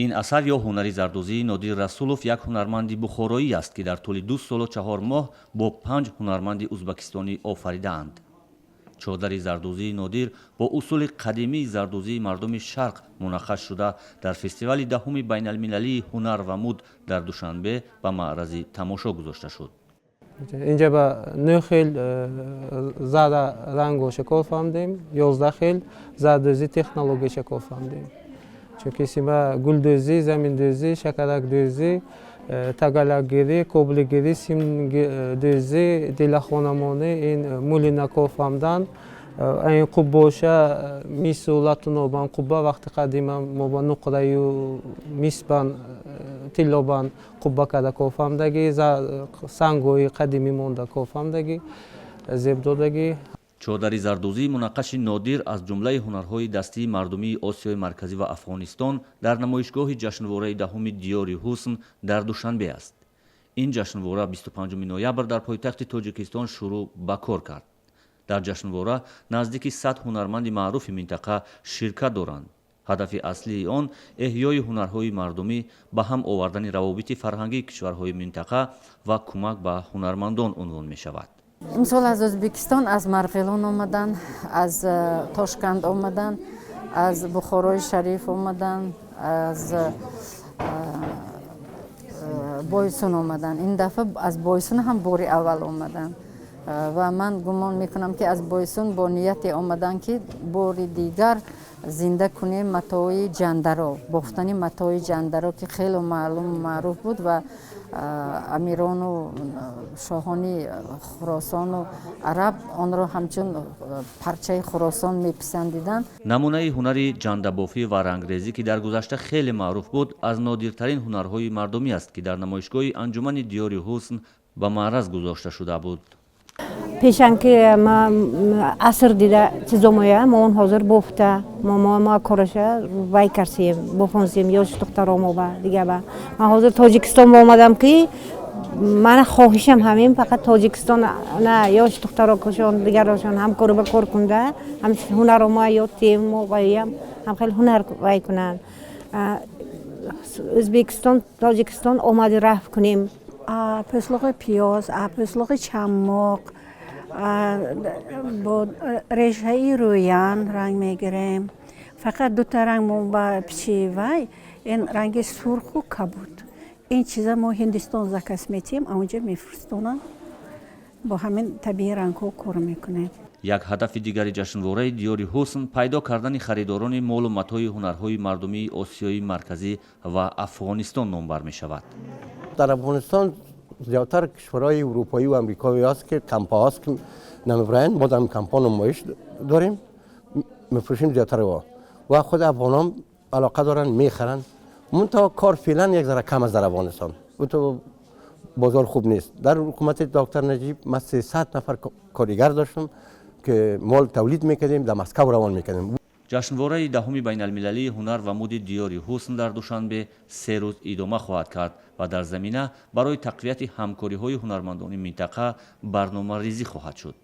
Ин асар ё ҳунари зардӯзии Нодир Расулов, як ҳунарманди бухороӣ аст, ки дар тӯли 2 солу 4 моҳ бо панҷ ҳунарманди узбакистонӣ офаридаанд. Чодари зардӯзии Нодир бо усули қадимии зардӯзии мардуми Шарқ мунаққаш шуда, дар фестивали даҳуми байналмилалии ҳунар ва муд дар Душанбе ба маърази тамошо гузошта шуд. Инҷа ба нӯ хел зара рангоша кор фаҳмдем, 11 хел зардӯзӣ технологияша кор фаҳмдем, чунки сима гулдӯзӣ, заминдӯзӣ, шакаракдӯзӣ, тагалакгирӣ, коблигирӣ, симдӯзӣ, дилахонамонӣ, ин мулина кор фаҳмдан. Ин қуббоша мису латунобан қубба, вақти қадима мо ба нуқраю мисбан, тиллобан қубба карда кор фаҳмдагӣ, сангҳои қадимӣ монда кор фаҳмдагӣ, зеб додагӣ. Чодари зардӯзии мунаққаши Нодир аз ҷумлаи ҳунарҳои дастии мардумии Осиёи Марказӣ ва Афғонистон дар намоишгоҳи ҷашнвораи даҳуми Диёри ҳусн дар Душанбе аст. Ин ҷашнвора 25 ноябр дар пойтахти Тоҷикистон шурӯъ ба кор кард. Дар ҷашнвора наздики 100 ҳунарманди маъруфи минтақа ширкат доранд. Ҳадафи аслии он эҳёи ҳунарҳои мардумӣ, ба ҳам овардани равобити фарҳангии кишварҳои минтақа ва кӯмак ба ҳунармандон унвон мешавад. Имсол аз Ӯзбекистон, аз Марғилон омадан, аз Тошканд омадан, аз Бухорои Шариф омадан, аз Бойсун омадан. Ин дафъа аз Бойсун ҳам бори аввал омадан ва ман гумон мекунам, ки аз Бойсун бо нияте омадан, ки бори дигар зинда кунем матои ҷандаро, бофтани матои ҷандаро, ки хеле маълуму маъруф буд ва амирону шоҳони Хуросону араб онро ҳамчун парчаи Хуросон меписандиданд. Намунаи ҳунари ҷандабофӣ ва рангрезӣ, ки дар гузашта хеле маъруф буд, аз нодиртарин ҳунарҳои мардумӣ аст, ки дар намоишгоҳи анҷумани Диёри ҳусн ба маъраз гузошта шуда буд. Пешан ки ма аср дида чизомоя, мо он ҳозир бофта, мо кораша вай кардем, бофонсем ёш духтаромо ба дига. Ба ман ҳозир Тоҷикистон омадам, ки мана хоҳишам ҳамин, фақат Тоҷикистон на ёш духтарокошон, дигарошон ҳамкорӣ ба кор кунда, ҳам ҳунаро мо ёд тием, мо ваям ҳам хеле ҳунар вай кунанд. Ӯзбекистон, Тоҷикистон омади рафт кунем. Пӯслоғи пиёз, пӯслоғи чаммоқ, бо решаи рӯян ранг мегирем. Фақат дута ранг мо ба пичи вай, ин ранги сурху кабуд. Ин чиза мо Ҳиндистон заказ метиҳем, аонҷа мефирстонанд. Бо ҳамин табиӣ рангҳо кор мекунем. Як ҳадафи дигари ҷашнвораи Диёри ҳусн пайдо кардани харидорони молу матои ҳунарҳои мардумии Осиёи Марказӣ ва Афғонистон номбар мешавад. Дар Афғонистон зиёдтар кишварҳои аврупоӣ ва амрикоӣ ҳаст, ки кампа ҳаст, ки намебаранд. Мо дар кампа намоиш дорем, мефурӯшем зиёдтар ва худ афғонон алоқа доранд, мехаранд. Мунтаҳо кор феълан як зара кам аст дар Афғонистон, бозор хуб нест. Дар ҳукумати доктор Наҷиб ман 300 нафар коригар доштам, ки мол тавлид мекардем, дар Москав равон мекардем. Ҷашнвораи даҳуми байналмилалии ҳунар ва муди Диёри ҳусн дар Душанбе 3 рӯз идома хоҳад кард ва дар замина барои тақвияти ҳамкориҳои ҳунармандони минтақа барномарезӣ хоҳад шуд.